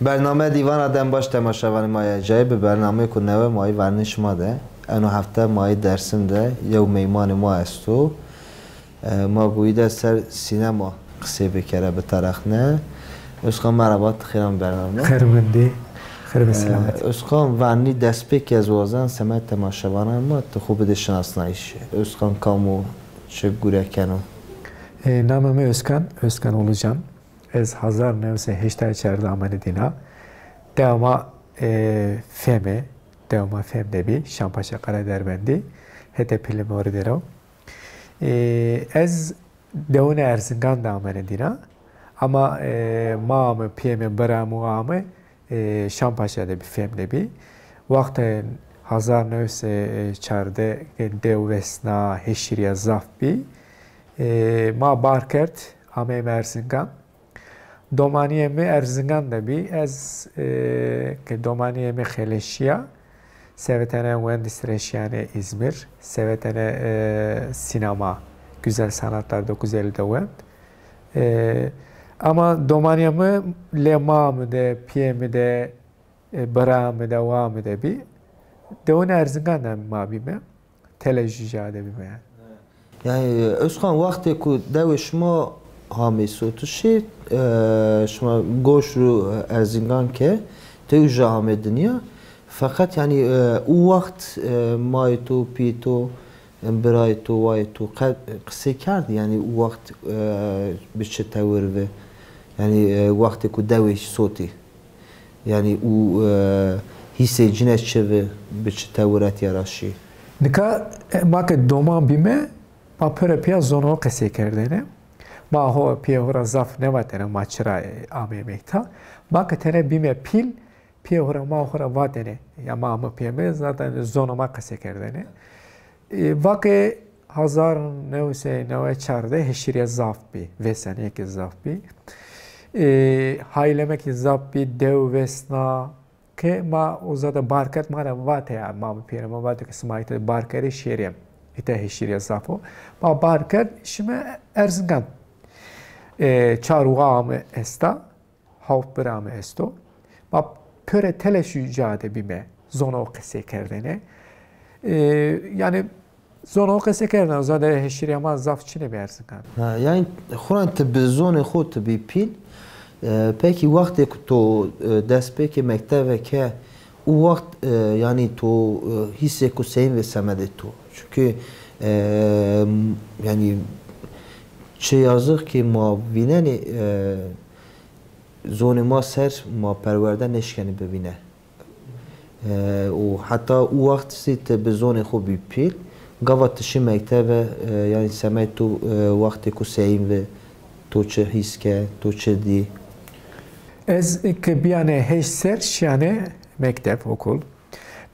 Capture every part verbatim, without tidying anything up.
Bername Dîvana dem baş temaşevanê ma yê ecayî, bi bernameyêko newe ma yê vernê şima de. Eno hefte ma yê Dersim de yew meymanê ma esto. E, ma goyî de ser sînema qisey bikere, bitereqne. Özkan, merhaba, ti xêr amê bername. Xêr mendî, xêr ve selamet. E, Özkan, vernî destpêkî ez wazen semed temaşevanan ma ti xo bidê şinasnayîş. Özkan kam o, çi gure keno? E, namê mi Özkan, Özkan Ulucan. Ez hezar new sey heştay çar de amene dîna. Dewa ma, e, Fêm ê, dewa ma Fêm de bî, Şampaşa Qelederbendî, hetê Pîlê Morî der o. E, ez dewunê Erzingan de amene dîna. Ama, e, ma mi, pîyê mi, bira mi, wa mi, e, Şampaşa de bî, Fêm de bî. Wextê hezar new sey çardeh ke dew wesna, heşîrîya zaf bî. E, ma bar kerd, ameyme Erzingan. Domanîyê mi Erzingan de bî. Ez, e, ke domanîyê mi xeleşîya, sevetene wendîs re şîyanê Îzmîr, sevetene, e, sînema, Güzel Sanatlar dokuz elli de wend. E, ama domanîya mi lê ma mi de, pîyê mi de, e, bira mi de, wa mi de bî. Dewunê Erzingan de ma bîme. Tele jû ca de bîme yanî. Yanî, Özkan, wextê ku dewê şima hamê sotişî, e, şima goş ru Erzingan ke, ti uca amê dinya. Feqet yanî, e, û wext, e, mayê to, pîyê to, e, birayê to, wayê to qe-, qisey kerd, yanî û wext, e, bi çi tewir vi? Yanî, e, wextê ku dewê sotî. Yanî û, e, hîsê cine çi vi, bi çi tewir etya ra şî? Nika, e, ma ke doman bîme, ma pêro pîya zonê ho qesey kerdêne. Ma ho pîyê ho ra zaf nêvatêne ma çira, e, ameyme îta. Ma ke tenê bîme pîl, pîyê ho ra, ma ho ra vatêne. Ya ma, mi, pîyê mi zaten zonê ma qesey kerdêne. E, vake hezar new sey newey çar de heşîrîya zaf bî, vêsanîye kî zaf bî. E, hayleme kî zaf bî, dew wesna. Ke ma uza de bar kerd, ma ra vate ya, ma mi, pîyê mi vate ke sima îta bar kerê şêrê. Îta heşîrîya zaf o. Ma bar kerd, şîme Erzingan. E, çar wa mi esta. Hawt bira mi esto. Ma pêro tele jû ca de bîme, zonê ho qesey kerdêne. E, yanî zonê ho qesey kerdêne, uza de heşîrîya ma zaf çinê bî Erzingan. Ha, yanî, xuran ti bi zonê xo ti bî pîl. E, pekî wextê ku to, e, destpêkê mekteve ke, û wext, e, yanî to, e, hîsêko seyîn vê semedê to? Çunkî, e, m-, yanî çi yazix kî ma vînenê, e, zonê ma ser ma perwerde nêşkenê bivîne. E, û heta û wext zî ti bi zonê xo bî pîl, gava ti şî mekteve, e, yanî semedê to, e, wextêko seyîn vi, to çi hîs ke, to çi dî? Ez ke bîyane heşt ser şîyane mekteb, okul.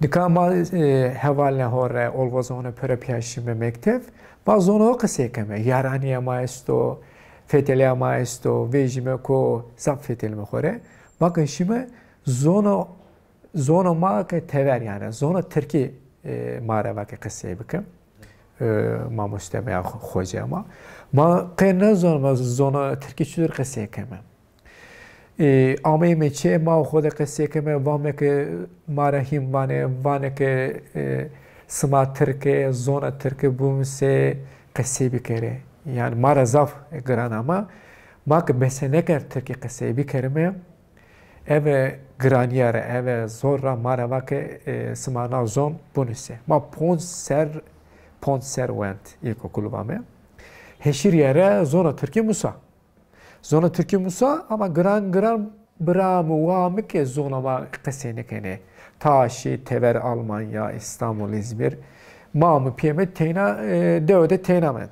Nika ma, e, hevalnê ho rê, olvozê ho rê pêro pîya şîme mekteb. Ma zonê ho qisey keme. Yaranîya ma esto, fetelîya ma esto, vejîme ko, zaf fetelîme xo rê. Ma ke şîme zonê, zonê ma ke tever yanî, zonê tirkî, e, ma rê vake qisey bike. E, mamoste ma ya xo-, xocê ma. Ma qey nêzonîme zonê tirkî çutir qisey keme. E, ameyme çê, ma xo de qesey keme, vame ke ma ra hîn vanê, vanê ke, e, sima tirk ê, zona tirke bimusê, qesey bikerê. Yanî ma ra zaf giran ama, ma ke bese nêkerd tirkî qesey bikerime, eve giranîya ra, eve zor ra ma ra va ke, e, sima na zon binusê. Ma ponc ser, ponc ser wend, îlkokul vame. Heşîrîye ra zona tirkî musa. Zona tirkî musa ama giran giran bira mi, wa mi ke zona ma qesey nêkenê. Ta şî tever Almanya, Îstanbul, Îzmîr. Ma mi, pîyê mi teyna, e, dewe de teyna mend.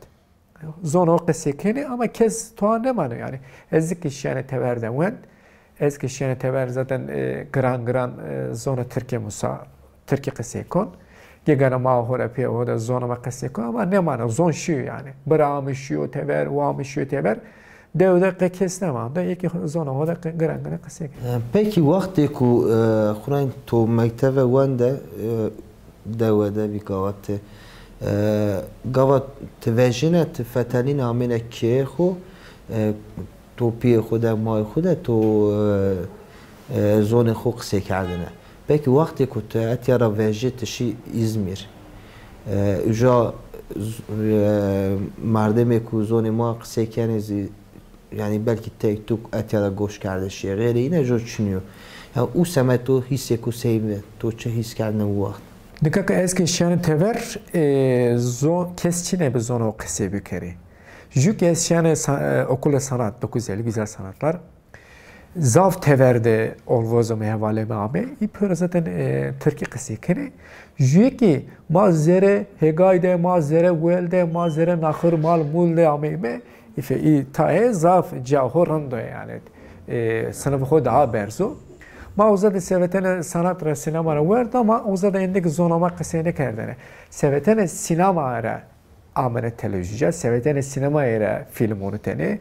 Zona ho qesey kenê ama kes toa nêmano yanî. Ez zî ke şîyane tever de wend. Ez ke şîyane tever zaten, e, giran giran, e, zona tirkî musa. Tirkî qesey kon. Gegana ma ho ra pê ho de zona ma qesey kon ama nêmano, zon şîyo yanî. Bira mi şîyo tever, wa mi şîyo tever. Dew de qe kes nêmano. De yekî zona ho de qe-, giran giran qesey keno. E, pekî wextê ku, e, xurayên to mekteve wende, e, dewe de bî gava ti, e, gava ti vejîne, ti fetelîne amêne keyê xo, e, to pîyê xo de, mayê xo de, to, e, e, zonê xo qisey kerdêne. Belkî wextê ku ti etya ra vejî ti şî Îzmîr. E, uca z-, e, merdemê ku zonê ma qisey kenê zî, yanî belkî tey tu etya ra goş kerde şîyê. Xeyrê îne jo çinî yo. Ya û semed to hîsê ku sey bi, to çi hîs kerdine û wext? Nika ke ez ke şîyane tever, e, zo-, kes çinê bi zono qisey bikerê. Jû ke ez şîyane sa-, e, Okula Sanat, dokuz elli Güzel Sanatlar, zaf tever de olvozê mi, hevalê mi ame, î pêro zaten, e, tirkî qisey kenê. Jûye kî ma zere Hegay de, ma zere Wel de, ma zere Naxir Mal Mûl de ameyme, îfe î tayê zaf ca ho rind o yanî, e, sinifê xo daha berz o. Ma uza de sevetene sanat ra, sînema ra werd ama uza de endek zonê ma qisey nêkerdene. Sevetene sînema ra amene televîzyon ca, sevetene sînemayê ra fîlm onitene,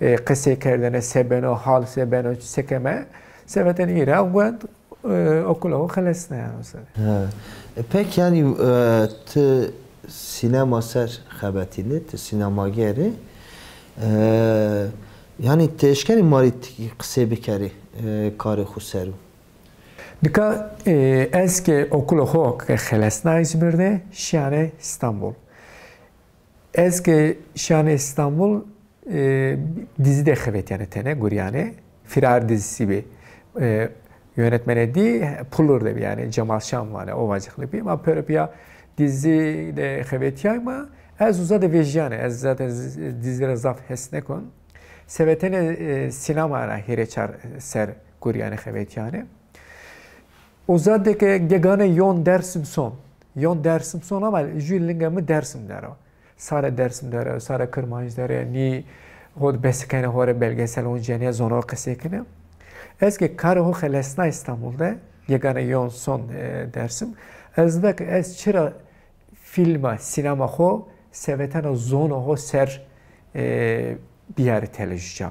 e, qisey kerdene, se beno, hal se beno, se keme, sevetene î ra wend, e, okula xo xelesne yanî mesela. He. E, pek yanî, e, ti sînema ser xebetîne, ti sînemager ê. E, yanî ti eşkenî ma rê ti qisey bikerî, e, karê xo ser o? Nika, e, ez ke okula xo ke xelesna Îzmîr de, şîyane Îstanbul. Ez ke şîyane Îstanbul, e, dizî de xebetîyane tene, gurîyane. Firar dizisi bi. E, yönetmenê dî Pulur de bi, yanî Cemal Şam vanê, o vacixlî bi. Ma pêro pîya dizî de xebetîyayma, ez uza de vejîyane. Ez zaten z-, dizî ra zaf hes nêkon. Sevetene, e, sînema ra hîrê çar ser gurîyane, xebetîyane. Uza de ke gegane yon Dersim son. Yon Dersim son ama jû linge mi Dersim der o. Sare Dersim der o, sare Kirmanc der o, nî ho de bes kenê, ho rê belgesel oncenê, zono qisey kenê. Ez ke karê ho xelesna Îstanbul de, gegane yon son, e, Dersim. Ez ve ke ez çira fîlma, sînema xo sevetena zonê ho ser, e, biyarî televîzyon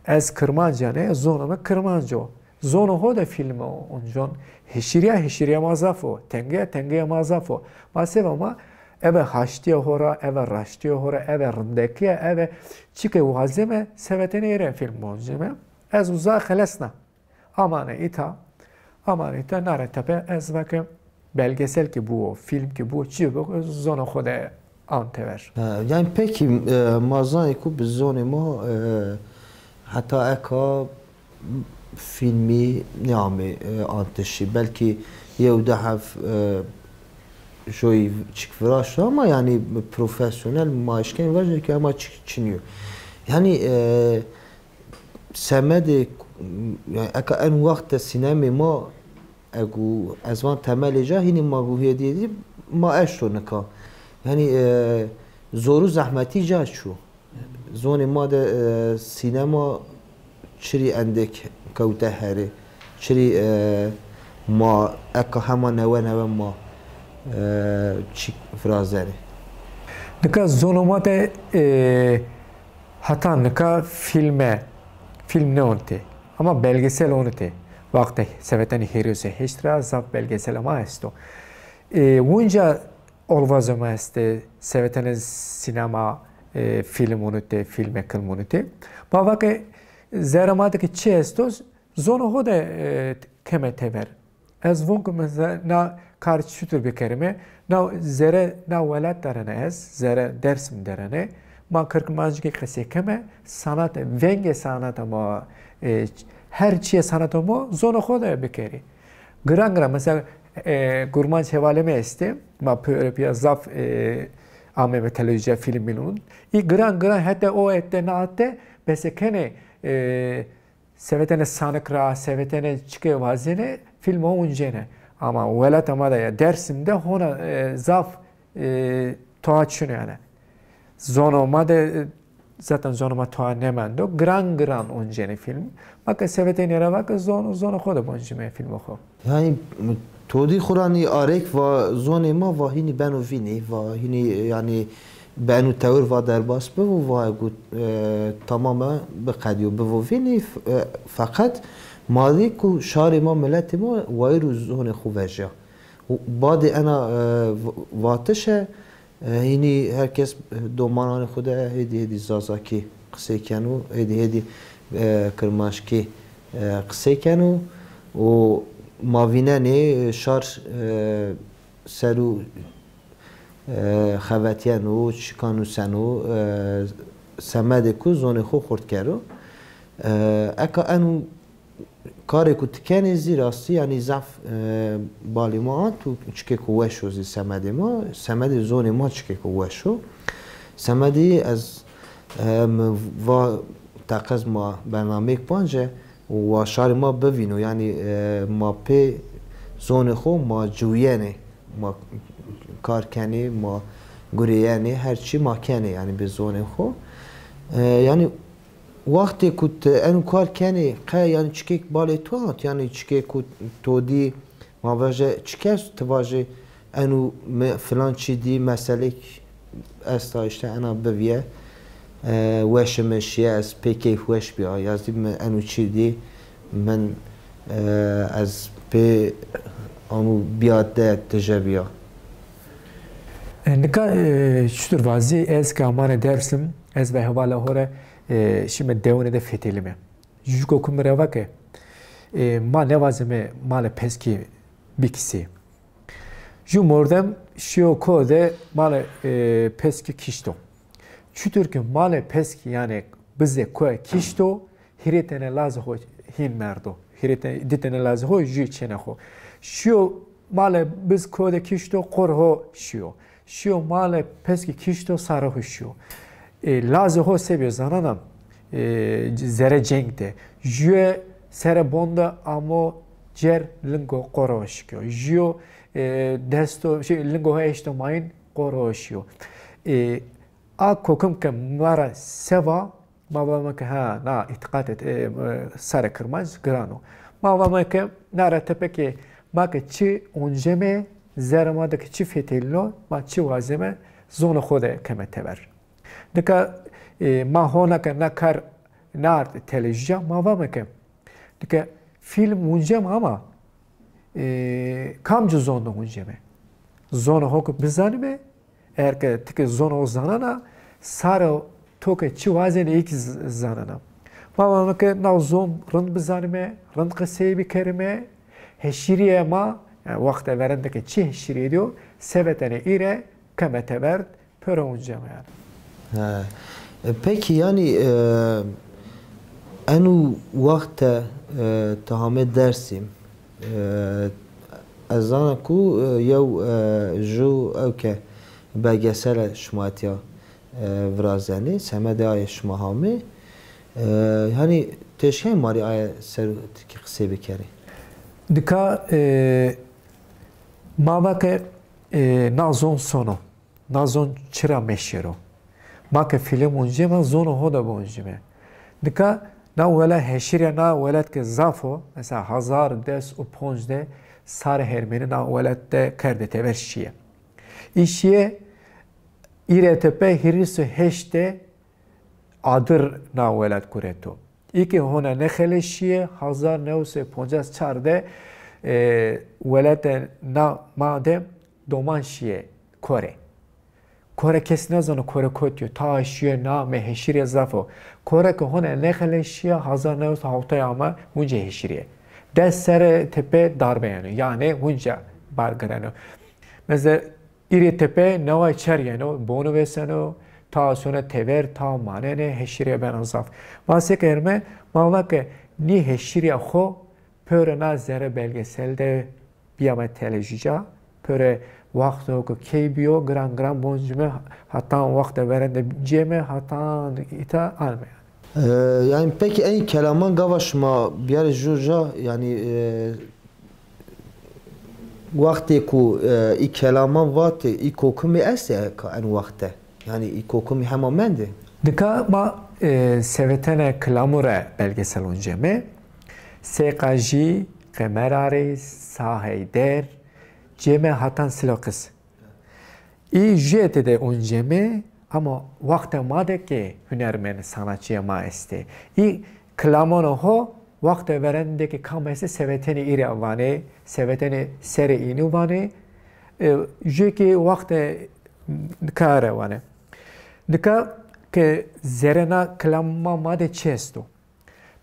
ca. Ez Kirmanc a, ne, zonê mi Kirmanc o. Zonê ho de fîlm oncon. Hişîrîya, hişîrîya ma zaf o. Tengeya, tengeya ma zaf o. Ma seba ma eve haştîya ho ra, eve raştîya ho ra, eve rindekîya, eve çike wazeme, sevetene ê rê fîlm onceme. Ez uza xelesna. Amane îta, amane îta, nare tepe ez vake belgesel kî bûo, fîlm kî bûo, çi bûo, zonê xo de an tever. Ha, yanî pekî, e, ma zanê ku bi zonê ma, e, heta eka fîlmî nêamê, e, antişî. Belkî yew di heb, e, joyî çik viraşto ama yanî profesyonel ma eşkenî vajê ke ema çik çinî yo. Yanî, e, semedê, yanî eka en wext de sînemê ma, egu ez van temelê ca hînî ma gu hêdî hêdî ma eşto nika. Yanî, e, zor û zehmetî ca çû. Zonê ma de, e, sînema çirî endêk kewte herê. Çirî, e, ma eka hema newe newe ma, e, çîk virazenê. Nika zonê ma de, e, heta nika fîlme, fîlm nêonitê. Ama belgesel onitê. Wextê sevetenê hêrî û se heşt ra zaf belgesela ma esto. E, wunca olvazê ma estê, sevetenê sînema, e, fîlm onitê, fîlme kilm onitê. Ma vake zerrê ma de ke çi esto, zonê ho de, e, keme tever. Ez von ke mesela na kar çitur bikerime, na zerre na welat derene ez, zerre Dersim derene. Ma Kirkmancikî qesey keme, sanat, vengê sanata ma, e, her çîyê sanata ma zonê ho de bikerî. Giran giran, mesela, e, Kurmanc Hevalê Mi estê, ma pê-, pêro pîya zaf, e, ameyme televîzyon fîlm mîlûn. Î giran giran hete o hete na hete, bese kenê, e, sevetenê sanik ra, sevetenê çike wazêne, fîlm o uncêne. Ama welata ma de ya Dersim de hona, e, zaf, e, toa çin o yanî. Zonê ma de, e, zaten zonê ma toa nêmendo. Giran giran oncêne fîlm. Ma ke sevetenê ra vake zon-, zonê xo de boncîme fîlmê xo. Yanî to dî xo ra nî arêk va zonê ma va hînî beno vînî, va hînî yanî beno tewir va derbas bivo, va gu, e, tamame biqedîyo bivo vînî, f-, e, feqet ma dî ku şarê ma, miletê ma wayîr û zonê xo vejya. Û badê ena, e, v-, vatişe, e, hînî her kes, e, domananê xo de hêdî hêdî zazakî qisey keno, hêdî hêdî, e, kirmanckî e, qisey keno û ma vînenê şar, e, ser û, e, xevetîyeno, çika nuseno, e, semedê ku zonê xo xurt kero. E, eka eno karê ku ti kenê zî rastî, yanî zaf, e, balê ma ant û çikêko weş o zî semedê ma, semedê zonê ma çikêko weş o. Semedî ez, e, mi va teqez ma bernameyêk bance û wa şarê ma bivîno, yanî, e, ma pê zonê xo ma ciwîyenê, ma kar kenê, ma gurêyenê, her çî ma kenê, yanî bi zonê xo. E, yanî Wextê ku ti eno kar kenê, qe, yanî, çikêk balê to ant, yanî çikê ku to dî, ma vaje, çik est, ti vajê, eno mi filan çî dî, meselêk esta, îşte ena bivîye, e, weşê mi şîye, ez pê keyfweş bîya, ya zî mi eno çî dî, min, e, ez pê anu bîya de tije bîya. E, nika, e, çitur vazî, ez ke amanê Dersim, ez ve hevala ho re, e, şîme dewonê de fetelîme. Jû kokim mi ra va ke, e, ma nêvazeme malê Peskî bikisê. Jû mordem şîyo ko de malê, e, Peskî kişto. Çutur ke malê Peskî, yanî bizê koye kişto, hîrê tenê lazê xo hîn merdo. Hîrê te-, di tenê lazê xo jû çênê xo. Şîyo malê biz ko de kişto, qor ho şîyo. Şîyo malê Peskî kişto, sarê ho şîyo. E, lazê ho se bîyo zanena, e, zere ceng de. Jûye serê bon de amo cer, lingo qoro şikyo. Jûyo, e, desto, şey, lingo ho eşto mayîn, qoro şîyo. E, a kokim ke ma ra se va, ma vame ke ha, na îtîqatê, e, e, sarê kirmanc giran o. Ma vame ke na ra tepe ke ma ke çi onceme, zerê ma de ke çi fetelîno, ma çi wazeme, zonê xo de keme tever. Nika, e, ma hona ke na kar nard televîzyon, ma vame ke nika fîlm onceme ama, e, kamci zon de onceme? Zonê ho ke bizanîme, eger ke ti ke zonê ho zanena, sarê to ke çi wazenê, ê kî z-, zanena. Ma vame ke na zon rind bizanîme, rind qisey bikerîme, heşîrîye ma, yanî wextê verên de ke çi heşîrîye dîyo, sevetenê îre keme tever, pêro onceme yanî. He. E, pekî, yanî, e, eno wext de, e, ti hamê Dersim, e, ez zana ku, e, yew, e, jû ewke belgesele şima tîya, e, virazenê, semedê aye şima hamê. E, yanî ti eşkenê ma rê aye ser tikî qisey bikerê? Nika, e, ma va ke, e, na zon son o. Na zon çira meşêro? Ma ke fîlm oncîme, zonê ho de bioncîme. Nika na welat, heşîrîya na welat ke zaf o, mesela hezar des û ponc de sarê Hermenî na welat de kerdê tever şîye. Î şîye îre tepe hîris û heşt de adir na welat gureto. Î ke hona nexeleşîye, hezar new sey poncas çar de, e, welatê na ma de doman şîye kore. Kore kes nêzano kore kotî yo. Ta şîye, namê heşîrîye zaf o. Kore ke hona nexeleşîye, hezar new sey hewtay ame hunca heşîrîye. Des serê tepe darbe yeno. Yanî hunca bar gireno. Mesela Îrê tepe neway çer yeno, bonu vêseno, ta sono tever, ta manenê, heşîrîye beno zaf. Ma se kerîme, ma va ke nî heşîrîya xo pêro na zerê belgesel de bîyame televîzyon, pêro wexto ke key bîyo, giran giran boncîme, hatan wextê verên de cême, hatan îta anme. E, yanî pekî ey kelaman gava şima biyarê jû ca, yanî, e, wextê ku, e, î kelaman vatê, î kokimî estê eka en wext de? Yanî î kokimî hema mendê? Nika ma, e, sevetenê kilamû ra belgesel onceme. Sey Qajî, Qemer Arîs, Sa Heyder, cême hatan Silo Qiz. Î jû ete de onceme, ama wextê ma de ke hunermend, sanatçîyê ma estê. Î kilamanê ho wextê verên de ke kam estê, sevetenê î ra vanê, sevetenê serê înû vanê, e, jû ke wextê nika ra vanê. Nika ke zerê na kilama ma de çi esto?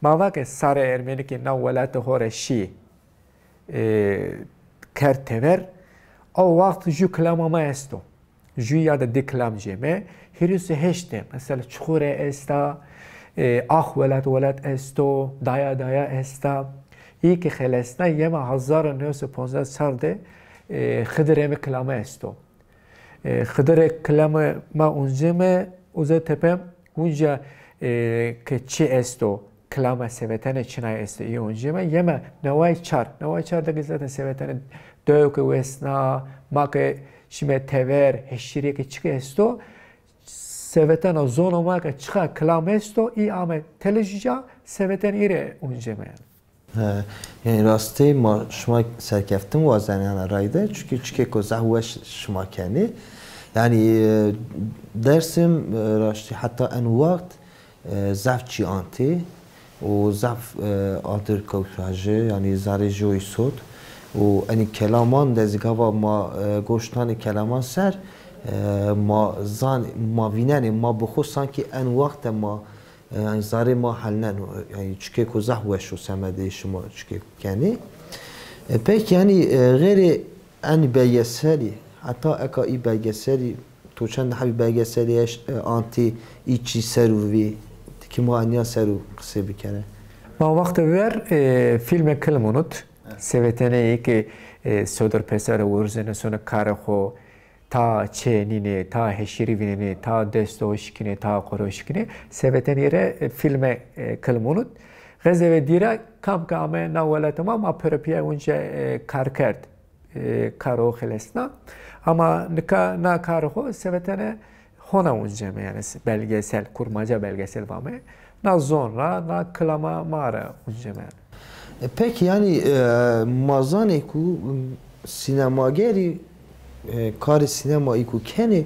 Ma va ke sarê ermenî ke na welatê xo ra şî, e, kerd tever, o waxt jû kilama ma esto. Jû ya de di kilam jeme. Hîris û heşt de, mesela Çuxure esta, e, Ax welat welat esto, Daya Daya esta. Î ke xelesna yema hezar û new sey ponzeh çar de, e, Xidir Emi kilama esto. E, Xidirê kilama ma unceme, uza tepe unca, e, ke çi esto, kilama sevetene çinay esto, î unceme, yeme neway çar. Neway çar de ke zaten sevetene dew ke wesna, ma ke şime tever, heşîrîye ke çike esto, sevetena zono ma ke çiqa kilam esto, î ame telejîca, seveten îre unceme yanî. He, yanî rastî ma şima serkeftin wazenî ena rayde, çunkî çikêko zaf weş şima kenî. Yanî, e, Dersim, e, raştî heta en waxt, e, zaf çî antî û zaf, e, adir kewt ra ci, yanî zarê joyî sot û enî kelaman de zî gava ma, e, goş danê kelaman ser, e, ma zan, ma vînenê, ma bi xo sankî en waxt de ma E, yanî zarê ma helneno. Yanî çikêko zaf weş o semedê şima çikêko kenî. E, pekî yanî, e, xeyrê enî belgeselî, heta eka î belgeselî, to çend hebî belgeselî eş, e, antî î çî ser û vî, ti kî ma enîya ser û qisê bikere. Ma wextê ver, e, fîlmê Kilmunut, sevetenê yê ke, e, sodir pêser û wurzêne sono karê xo, ta çê nînê, ta heşîrî vînenê, ta dest o şikînê, ta qoro şikînê, sevetenê rê, e, fîlme, e, Kilmunut. Xezeve dîra kam ke ame na welatê ma, ma pêro pîya unca, e, kar kerd. E, karo xelesna. Ama nika na karê xo sevetene hona unceme, yanî belgesel, kurmaca belgesel vame. Na zon ra, na kilama ma ra unceme. E, pekî, yanî, e, ma zanê ku sînemagerî, e, karê sînemayî ku kenê,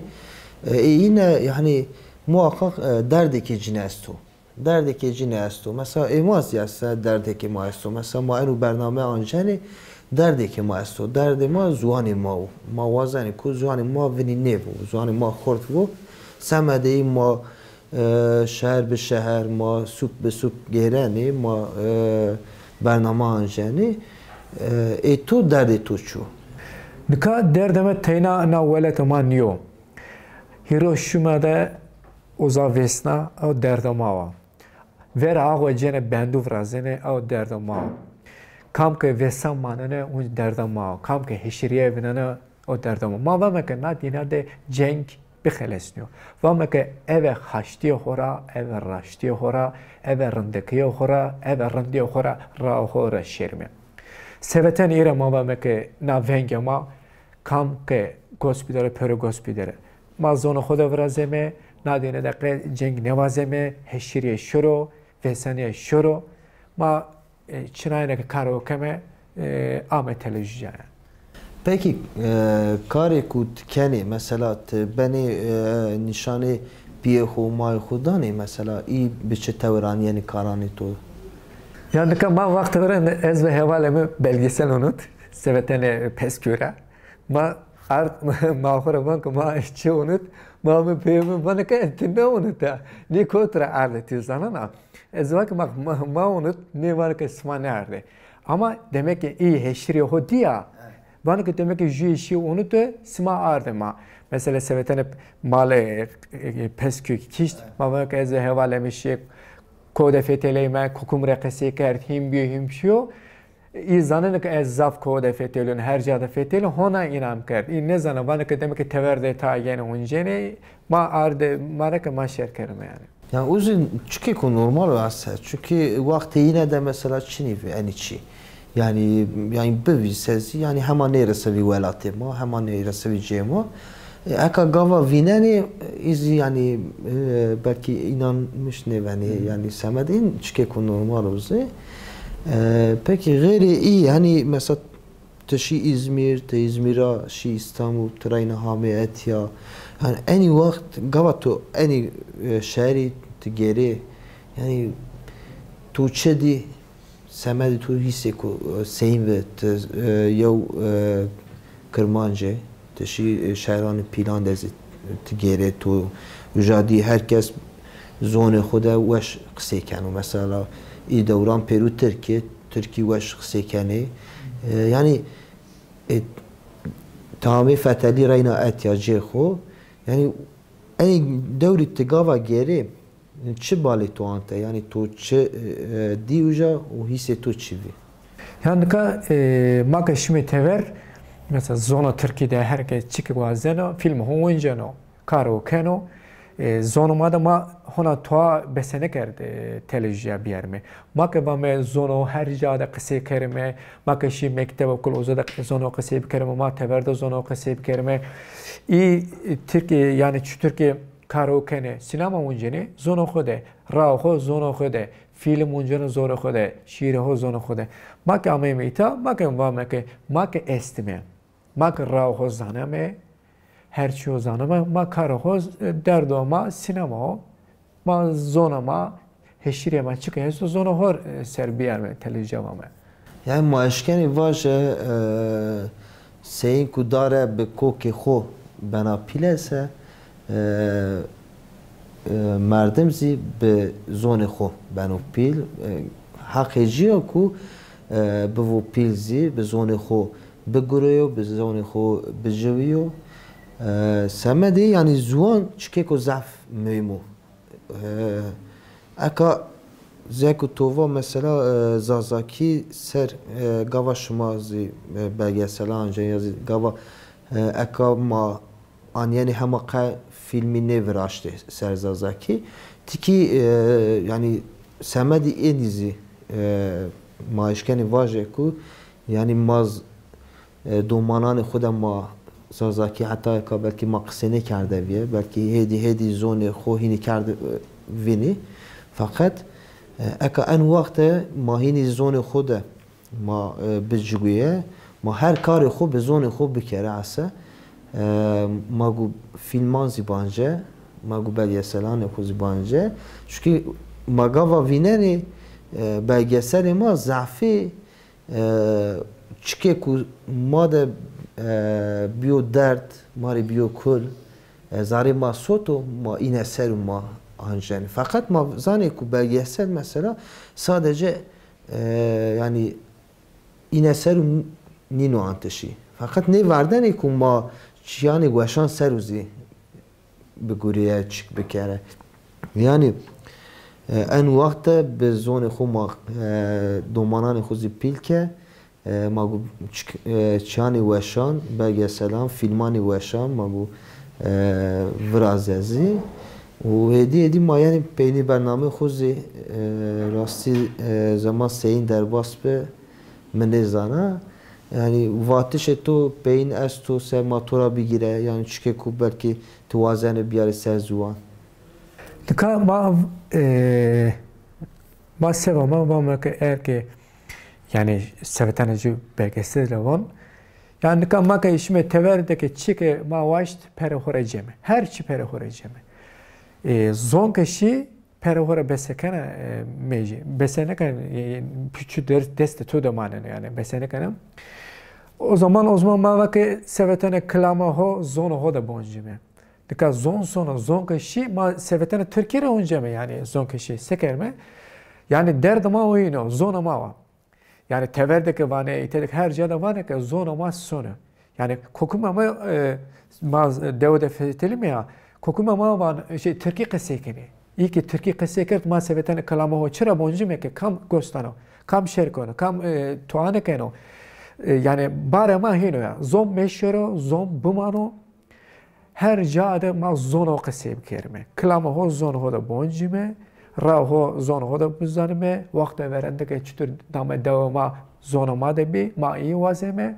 e, ê îne, yanî, muhaqqaq, e, derdêkê cine esto. Derdêkê cine esto. Mesela, ê ma zî esta derdêkê ma esto. Mesela, ma eno bername ancenê, derdêkê ma esto. Derdê ma ziwanê ma o. Ma wazenê ku ziwanê ma vinî nêvo, ziwanê ma xort vo. Semedê î ma E, şeher bi şeher ma sûk bi sûk gêrenê, ma, e, bername ancenê. E, ê to, derdê to çi yo? Nika derdê mi teyna na welatê ma nîyo. Hîro şima de uza vêsna, ew derdê ma wa. Vera axwe cêne bendû virazenê, ew derdê ma wa. Kam ke vêsan manene, un derdê ma wa. Kam ke heşîrîye vînene, o derdê ma. Ma vame ke na dîna de ceng bixelesnîyo. Vame ke eve haştîyê xo ra, eve raştîyê xo ra, eve rindikîyê xo ra, eve rindîyê xo ra, raa xo ra şêrîme. Sevetenê î ra ma vame ke na vengê ma kam ke gos bidere, pêro gos bidere. Ma zonê xo de virazeme, na dîne de qe ceng nêvazeme, heşîrîye şiro, vêsanîye şiro. Ma E, çinayêne ke karo keme, e, ame televîzyone. Pekî, e, karê ku ti kenê, mesela ti benê, e, nîşanê pîyê xo, mayê xo danê, mesela î bi çi tewir anîyenê karanê to? Ya nika ma wextê ver ez ve hevalê mi belgesel onut, sevetenê Peskû ra. Ma ard, ma xo ra van ke ma çi onut, ma mi peyê mi vana ke ti nêonuta. Nê kot ra ardê ti zanena. Ez va ke ma, ma, ma onut, nê vana ke sima nêardê. Ama demek ke î heşîrê xo dîya. Evet. Vana ke demek ke jûyê şî onute, sima ardê ma. Mesela sevetenê malê, e, e, Peskû kişt, evet, ma vana ke ez hevalê mi şî, ko de feteleyme, kukum rê qesey kerd, hîn bîyo, hîn şîyo. Î zaneno ke ez zaf ko de fetelîyon, her ca de fetelîyon, hona înam kerd. Î nêzana, vana ke demek ke tever de ta yenê uncenê, ma ardê, ma ra ke ma şer kerime yanî. Yanî o zî çikêko normal o ese. Çunkî wextê îne de mesela çinî vi enî çî. Yanî, yanî bivîse zî, yanî hema nêresevî welatê ma, hema nêresevî cihê ma. E, eka gava vînenê, î zî yanî, e, belkî înanmiş nêvenê, yanî semed în çikêko normal o zî. E, pekî xeyrê î, yanî mesela ti şî Îzmîr, ti Îzmîr ra şî Îstanbul, ti reyna hamê etya. Yanî enî wext gava to enî, e, şeherî ti gêrê, yanî to çi dî? Semedê to hîsêko, e, seyîn vi, ti, e, yew, e, Kirmanc ê, ti şî, e, şehranê pîlan de zî ti gêrê, to uca dî her kes zonê xo de weş qisey keno. Mesela, Î dewran pêro tirk ê, tirkî weş qisey kenê. E, yanî, e, tamê fetelî reyna etya cê xo. Yanî, enî dewrî ti gava gêrê, çi balê to ante? Yanî, to çi, e, dî uca û hîsê to çi vî? Ya nika, e, ma ke şimê tever, mesela zona tirkî de her kes çi ke wazeno, fîlm ho winceno. Karo keno, e, zono ma de ma hona toa bese nêkerd, e, televîzya biyerme. Ma ke vame zono her ca de qisey kerime, ma ke şî mektebe kul uza de zono qisey bikerime, ma tever de zono qisey bikerime. Î, e, Tirkî, yanî çutir ke karo kenê, sînema wincenê, zono xo de, rao xo zono xo de, fîlm winceno zono xo de, şîîrê xo zono xo de. Ma ke ameyme îta, ma ke vame ke, ma ke estime. Ma ke rao xo zaneme, her çîyo zaneme, ma karo xo, e, derdo ma sînema o. Ma zona ma, heşîrê ma çike esto, zono xo, e, ser biyarme, televîzya vame. Yanî ma eşkenî vaje, e, seyîn ku dare bi kokê xo bena pîle se, e, e, merdim zî bi zonê xo beno pîl. E, heqê ci yo ku, e, bivo pîl zî bi zonê xo bigureyo, bi zonê xo biciwîyo. E, semedê, yanî ziwan çikêko zaf muhîm o. E, eka zeko to va mesela, e, Zazakî ser, e, gava şima zî, e, belgeselan ancen ya zî gava, e, eka ma anîyenê hema qe fîlmî nêviraştê ser Zazakî. Tikî, e, yanî semedî ênî zî, e, ma eşkenî vaje ku, yanî ma z-, e, domananê xo de ma Zazakî heta eka belkî ma qisê nêkerde vîye, belkî hêdî hêdî zonê xo hînî kerde, e, vînî. Feqet, e, eka en wext de ma hînî zonê xo de ma, e, biciguye, ma her karê xo bi zonê xo bikere ese. E, ma gu fîlman zî bance, ma gu belgeselanê xo zî bance. Çunkî ma gava vînenê, e, belgeselê ma zafî, e, çikê ku ma de, e, bîyo derd, ma rê bîyo kul, e, zarê ma soto, ma îne ser û ma ancenê. Feqet ma zanê ku belgesel mesela sadece, e, yanî îne ser û nîno antişî. Feqet nêverdenê ku ma çîyanê weşan ser û zî bigurîye, çik bikere. Yanî, e, en wext de bi zonê xo ma, e, domananê xo zî pîl ke, e, ma gu çik-, e, çîyanê weşan, belgeselan, fîlmanê weşan ma gu, e, viraze zî. Û hêdî hêdî ma yanî peynî bernameyê xo zî, e, rastî, e, zema seyîn derbas bi, mi nêzana. Yanî vatişê to peyin esto se ma to ra bigîre, yanî çikê ku belkî ti wazenê biyarê ser ziwan? Nika ma, e, ma seva ma vame ke erkê, yanî sevetena ci belgesel ra van. Yanî nika ma ke şîme tever de ke çi ke ma waşt perê xo ra ceme. Her çi perê xo ra ceme. E, zon ke şî, perê xo ra bese kena, e, mejî. Bese nêkena, e, piçû der-, destê to de maneno, yanî bese nêkena. O zaman, o zaman ma va ke sevetene kilama ho, zono ho de boncîme. Nika zon sono, zon ke şî, ma sevetene Tirkî ra onceme, yanî zon ke şî, se kerme? Yanî derdê ma o îno, zona ma wa. Yanî tever de ke vanê, îte de ke her ca de vanê ke zona ma sono. Yanî kokuma ma, e, ma dewe de fetelîme ya, kokuma ma van, şey, tirkî qisey kenê. Î ke tirkî qisey kerd, ma sevetene kilama ho çira boncîme ke kam gos dano, kam şêr keno, kam, e, tuane keno. E, yanî barê ma hîno ya. Zon meşero, zon bimano. Her ca de ma zono qisey bikerime. Kilama ho zono ho de boncîme, ra ho zono ho de bizanime, wexto verende ke çitur dame dewe ma zono ma de bî, ma î wazeme.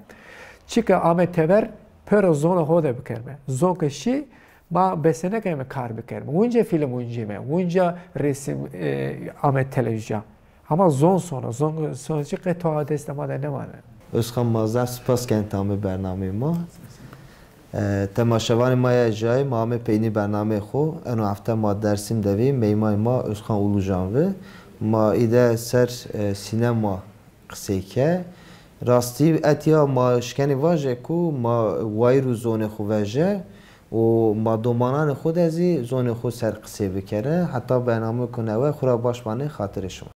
Çike ame tever, pêro zono ho de bikerime. Zon ke şî, ma bese nêkeme kar bikerime. Wince fîlm wincîme, wince resim, e, ame televîzyon. Hema zon sono, zon sono çi qe to a destê ma de nêmaneno. Özkan, ma zaf spas ken ti amê bernameyê ma. E, temaşevanê ma ya jayê, ma amê peynî bernameyê xo. Eno hefte ma Dersim de vî, meymanê ma Özkan Ulucan vi. Ma îde ser, e, sînema qisey ke. Rastî etya ma şkenî vaje ku ma wayîr û zonê xo veje û ma domananê xo de zî zonê xo ser qisey bikere. Heta bernameyêko newe xo ra baş manê, xatirê şima.